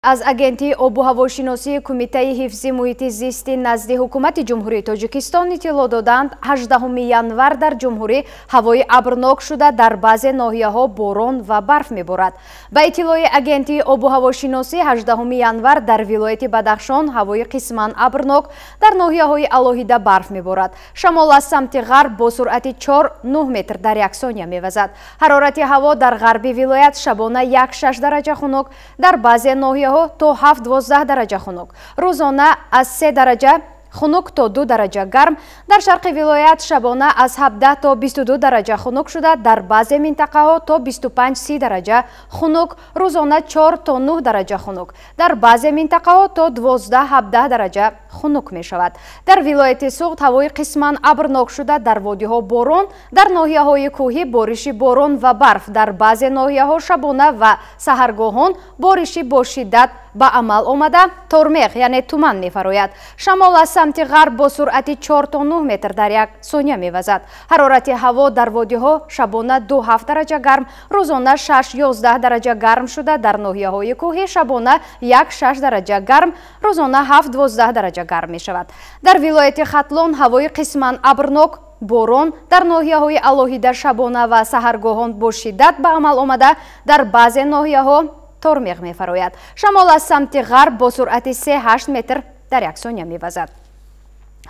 Аз Агентии обу ҳавошиносии Кумитаи ҳифзи муҳити зисти назди Ҳукумати Ҷумҳурии Тоҷикистон иттилоъ доданд, 18 январ дар ҷумҳурӣ ҳавои абрнок шуда, дар баъзе ноҳияҳо борон ва барф меборад. Ба иттилои Агентии обу ҳавошиносӣ, 18 январ дар вилояти Бадахшон ҳавои қисман абрнок, дар ноҳияҳои алоҳида барф меборад. Шамол аз самти ғарб бо суръати 4,9 метр дар як сония мевазад. Ҳарорати ҳаво дар ғарби вилоят шабона 1,6 дараҷа хунук, дар баъзе ноҳияҳо то 7-12 дараҷа хунук, рӯзона аз 3 дараҷа хунук то 2 дараҷа гарм. Дар шарқи вилоят шабона аз 17 то 22 дараҷа хунук шуда, дар баъзе минтақаҳо то 25-30 дараҷа хунук, рӯзона 4 то 9 дараҷа хунук, дар баъзе минтақаҳо то 12-17 дараҷа хунук мешавад. Дар вилояти Суғд ҳавои қисман абрнок шуда, дар водиҳо борон, дар ноҳияҳои кӯҳӣ бориши борон ва барф, дар баъзе ноҳияҳо шабона ва саҳаргоҳон бориши бо шиддат ба амал омада, тормеғ, яъне туман мефарояд. Шамол аз самти ғарб бо суръати 4 то 9 метр дар як сония мевазад. Ҳарорати ҳаво дар водиҳо шабона 2,7 дараҷа гарм, рӯзона 6-11 дараҷа гарм шуда, дар ноҳияҳои кӯҳӣ шабона 1,6 дараҷа гарм, рӯзона 7-12 дараҷа гарм мешавад. Дар вилояти Хатлон ҳавои қисман абрнок, борон дар ноҳияҳои алоҳида шабона ва саҳаргоҳон бо шиддат ба амал омада, дар баъзе ноҳияҳо тормеғ мефарояд. Шамол аз самти ғарб бо суръати 3,8 метр дар як сония мевазад.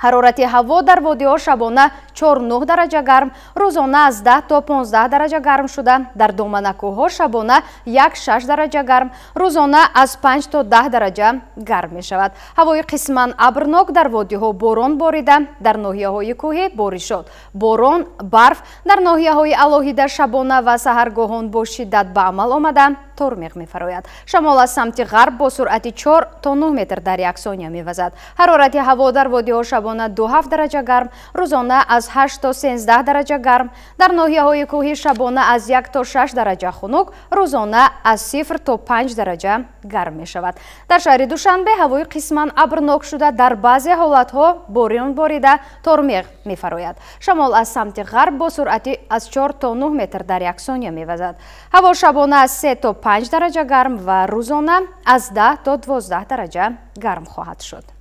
Ҳарорати ҳаво дар водиҳо шабона 4,9 дараҷа гарм, рӯзона аз 10 то 15 дараҷа гарм шуда, дар доманакӯҳҳо шабона 1,6 дараҷа гарм, рӯзона аз 5 то 10 дараҷа гарм мешавад. Ҳавои қисман абрнок, дар водиҳо борон борида, дар ноҳияҳои кӯҳӣ боришот, борон, барф, дар ноҳияҳои алоҳида шабона ва саҳаргоҳон бо шиддат ба амал омада, тормеғ мефарояд. Шамол аз самти ғарб бо суръати 4 то 9 метр дар як сония мевазад. Ҳарорати ҳаво дар водиҳо шабона 2,7 дараҷа гарм, рӯзона аз 8 то 13 дараҷа гарм, дар ноҳияҳои кӯҳӣ шабона аз 1 то 6 дараҷа хунук, рӯзона аз 0 то 5 дараҷа гарм мешавад. Дар шаҳри Душанбе ҳавои қисман абрнок шуда, дар баъзе ҳолатҳо борон борида, тормеғ мефарояд. Шамол аз самти ғарб бо суръати аз 4 то 9 метр дар як сония мевазад. Ҳаво шабона аз 3 то 5 дараҷа гарм ва рӯзона аз 10 то 12 дараҷа гарм хоҳад шуд.